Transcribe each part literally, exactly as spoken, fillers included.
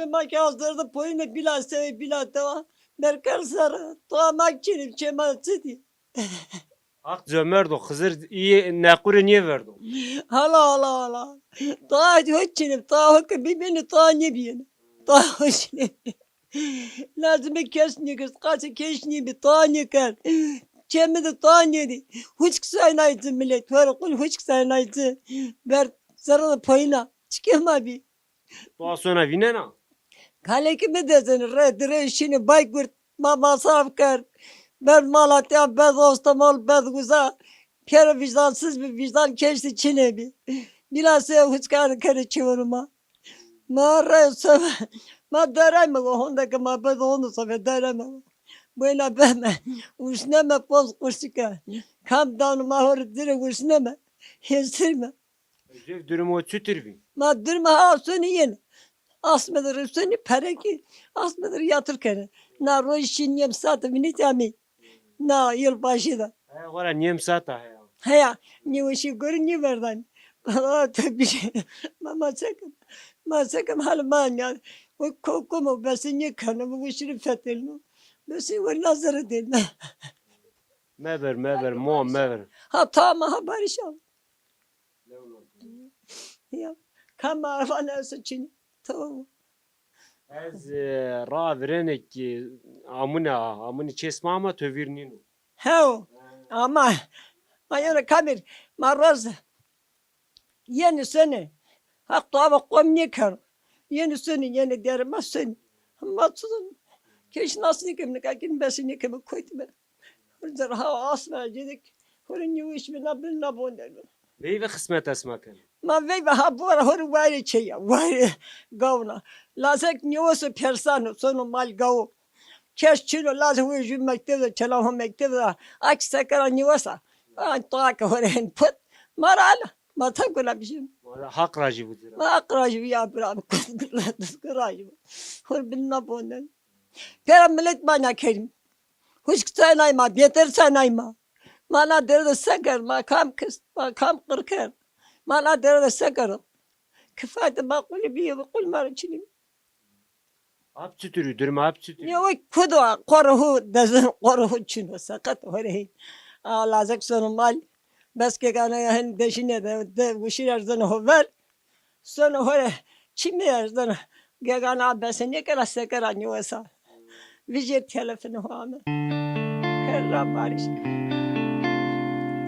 Ma ke az derdi poyine bila sewê bila dewa. Berker ser. Toa ma çinî çê ma çi dî. Haq cömerdo, Xizir îyê nequrê nêverdo. Hala, hala, hala. Toa ho çinî, toa ho ke bibînî, toa nêbîyêne. Toa ho çinî. Lazimê kes nêkerd, qasê kes nêbî, toa nêkerd. Çê mi de toa nêdî. Huçk saynay ci milet, were qul huçk saynay ci. Ber zerre de poyina. Çikê ma bî. Toa sona vînena? Kalekî mi dezenî, rê dirê şinî Baykurt, ma masraf kerd. Ber Malatya, ber Ostemol, ber uza. Pêro vicdansız bi, vicdan keştî çinê bî. Bila se huçkar kerê çêwero ma. Ma rê sebe, ma derayme go, honde ke ma bedo honde sebe derayme go. Boyna beme, uşneme poz qurşike. Kam dano ma hori dire uşneme, hêsirme. Ecêb durumo çutir bî? Ma durume ha sonî yenî. Asme de rê sonî perekî, asme de rê yatır kenê. Na roj şî nîyem saate vinî amî. Na yılbaşı da. He, xora nîyem saate heya. Heya, nîweşî gorî nîverdanî. Aa, tabii şey. Ma, ma çekim. Ma çekim hal ma ya. O kokom o besi nîkeno, bu işini fetelno. Besi o lazere dêne. Mever, mever, mo mever. Ha, tamam, ha, barış al. Ya, kam araba neyse çinî. Tamam. Ez, e, ra virêne ki amune a, amune çê sima ama to vîr nîno. Hew, ama, ma yeno kamîr, ma roz yenî sonî. Haq to ava qom nêkero. Yenî sonî, yenî derê ma sonî. Ma çizon. Keş nas nêkem, nika kî besi nêkem, koyt mi. Hurzer ha asma cedik. Hore nîweş bina bin na bonder bin. Veyve xismet esma keno. Ma veyve ha bora hore wayre çeya, wayre gawna. Lazek nîweso persano, sono mal gawo. Kes çino lazek hore jü mektebe, çela ho mektebe da. Ak sekera nîwesa. Ay toa ke hore hen put. Mara ala. Ma ta kula bişim. Haq rajî bu zira. Ma haq rajî bu ya bira. Kula düzgün rajî bu. Hore bin na bonder. Pera millet bana kerim. Huçk sanay ma, bêter sanay ma. Ma na dere de se kerd, ma kam kist, ma kam qir kerd. Ma na dere de se kerd. Kifayet ma qulî bîye, qul ma ra çinî. Ap çitur û, durum ap çitur? Nîyo kudo, qore hu dezin, qore hu çino, seqet hore. A lazek sono mal. Bes ke gana ya hen deşine de, de wişîr erzeno ho ver. Sono hore çimî erzeno. Gegana bese nêkera sekera nîwesa. Vijê telefonu ho ame. Kerra barış.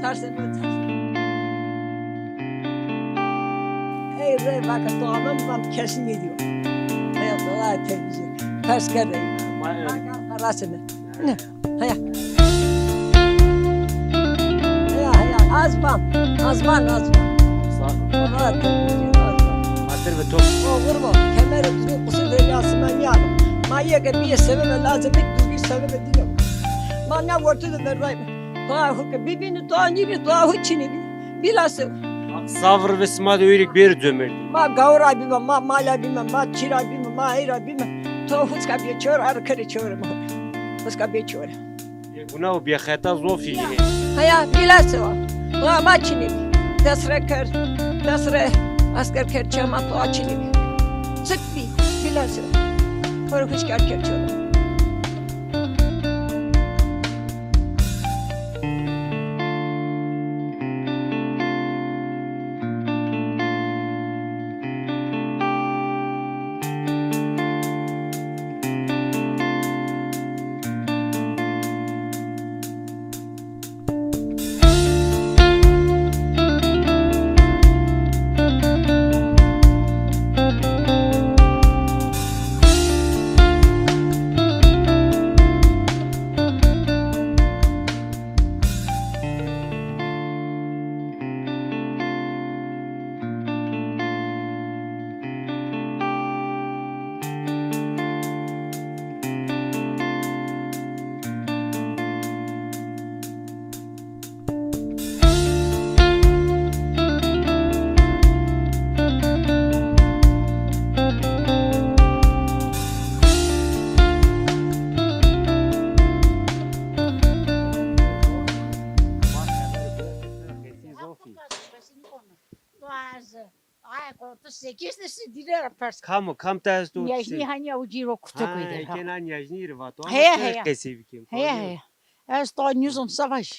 Terseme ters. Ey rê vake to ame, mam kesin nêdîyo. Ey Xwedayê tevîjê. Pers kerde. Vake qarasime. Ne? Heya. Heya, heya. Az van. Az van, az van. Sağ ol. Rahat ol. Hatır ve top. Olur mu? Kemer uzun kusur ve yasıma ya. Ma yeke bir sebebe lazım, bir düzgün sebebe değil. Ma ne ortada verdayım. Doğa hukke bibini, doğa nibi, doğa huçini bi. Bilası. Sabır ve sima de ûrik bir cömertî. Ma gawra bîme, ma mala bîme, ma çîra bîme, ma eyra bîme. To huska bê çor, ar kere çor ma. Huska bê çor. Bê guna û bê xeta zofî jî. Heya, bîlase wa. Wa ma çinî. Desre ker, desre asker ker çema to a çinî. Çik bî, bîlase wa. Kor huskar ker çor. kes nêşinî dîne ra pers. Kam o, kam te esto? Nîyajnî, hanî ew cî ro kurte koy der. Ha, ken a nîyajnî rê vato. Heya, heya. Qesey bikêm. Heya, heya. Ez to nîzon se vaj.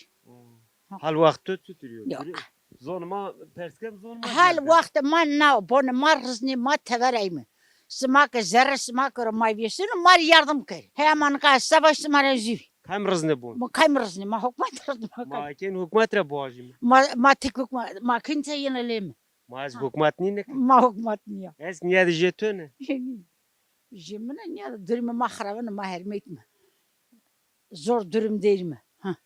Hal wext to çutir yo? Yok. Zonê ma pers kem, zonê ma. Hal wext ma na, bonê ma riznê, ma tever eyme. Sima ke zerre sima ke ro ma vêseno, ma rê yardım kerê. Heya ma nika se vaj sima rê zî. Kam riznê bon? Ma kam riznê? Ma hukmat riznê, ma kam. Ma ken hukmat ra boajîme. Ma, ma tek hukmat, ma kin se yena lê mi. Ma ez hukmat nîne ke. Ma hukmat nîya. Ez nîya de jê to ne. Jê mi ne, nîya de durumê ma xirabine, ma hermeytme. Zor durum derîme. Ha.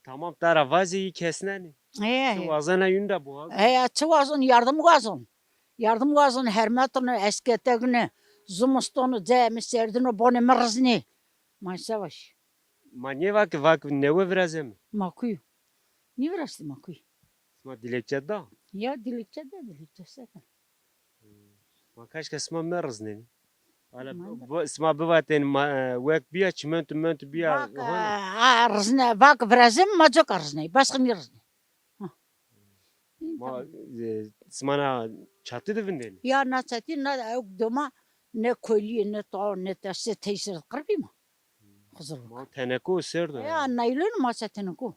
Tamam, ta ra vazê, yî kesnenê. He, he. Çi wazena yûn ra boaz. He, çi wazon, yardım wazon. Yardım wazon, hermetine, esketegine, zimistone, cayê mi serdine, bonê mi riznê. Ma se vaj. Ma nêva ke, va ke newe virazeme. Ma kuy. Nîvirastî ma kuy. Sima dilekçe da? Ya dilekçe da, dilekçe se da. Ma kaşka sima meriznenî. Ala sima bivatên ma, e, wek bîya, çimento mento bîya. Vak, e, a, rizne, vak virazem, ma coka rizney. Başka nîrizney. Ha. Ma, e, sima na çatî de vindênî? Ya na çatî, na ewk doma ne kolî, ne to, ne te se tesir qir bî ma. Xizir bik. Ma teneko ser do. Ya naylon ma se teneko.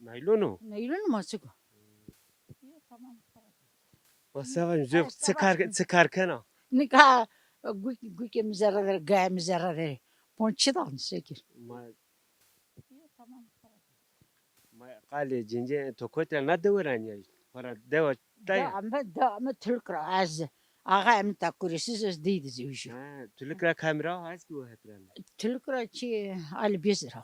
Naylon o? Naylon ma çik o. Ma se vajim, zef çi kar, çi kar kena? Nika guk, gukê mi zerre der, gayê mi zerre der. Pon çi dal sekir. Ma, ma qalê cince to kotî ra na dewe ra nîya? Para dewa taya? Da ame, da ame Tuluk ra ez. Axa emi ta kuresiz ez dey de zewjî. Ha, Tuluk ra kamî ra, ez ki o het ra ne. Tuluk ra çi Alibêz ra.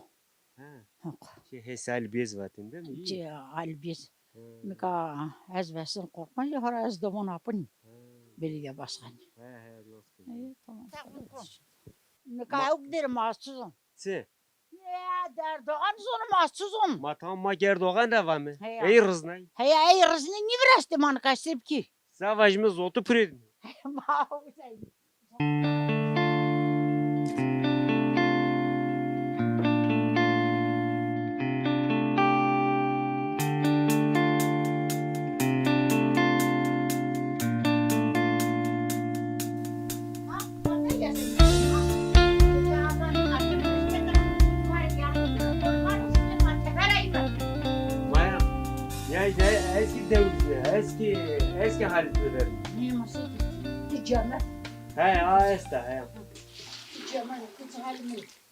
Ha. Hok. Çi Hês Alibêz vatên de mi? Çi Alibêz. Ha. Nika ez vesin Korkmancî, hora ez domon apin. Ha. Belediye başkanı. Ha, ha, nasıl? İyi, tamam. Nika ewk der ma çi zon. Çi? Ya, Erdoğan zon, ma çi zon. Ma tamam, ma Erdoğan ra vame. Heya. Ey riznay. Heya, ey riznay, nîvirastê ma nika se bikî. Se vajîme, zotu purê dime. Ma o güzel. Maya, ya işte eski devir, eski, eski hali söylerim. Ne masası? Bir cama. He, ha, esta, he. Bir cama, kız hali mi?